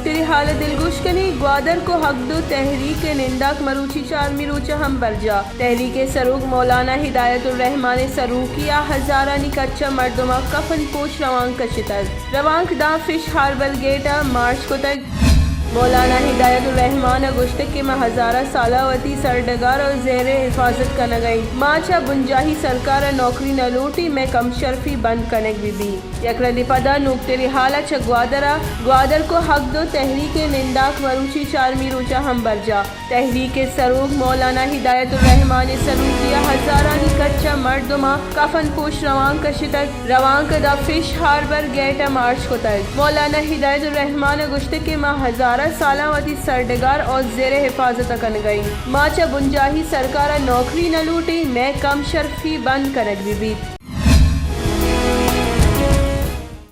تری حال ءَ دلگوش کنیں۔ گوادر کو حق دو تحریک ءِ ننداک مروچی چارمی روچ ءَ ہم برجاہ۔ تحریک ءِ سروک مولانا ہدایت الرحمان ءِ سروکی ءَ ہزارانی کچ ءَ مردماں کفن پوش روانک کشتگ۔ روانک داں فش ہاربر گیٹ ءَ مارچ کتگ۔ مولانا ہدایت الرحمان ءَ گوشتگ کہ ما ہزارہ سال ءَ وتی سرڈگار ءُ زیر حفاظت کنگ ءَ ایں۔ ما چہ بنجاہی سرکار ءَ نوکری نہ لوٹیں، مئے کم شرفی بند کنگ بہ بیت۔ یک رندے پدا نوکتریں حال ءَ چہ گوادر ءَ۔ گوادر کو حق دو تحریک ءِ ننداک مروچی چارمی روچ ءَ ہم برجاہ۔ تحریک ءِ سروک مولانا ہدایت الرحمان ءِ سروکی ءَ ہزارانی کچ ءَ مردماں کفن پوش روانک کشتگ۔ روانک ءَ داں فش ہاربر گیٹ ءَ مارچ کتگ۔ مولانا ہدایت الرحمان ءَ گوشتگ کہ ما ہزارہ سالاں وتی سرڈگار ءُ زیر حفاظت ءَ کنگ ءَ ایں۔ ما چہ بنجاہی سرکار ءَ نوکری نہ لوٹیں، مئے کم شرفی بند کنگ بہ بیت۔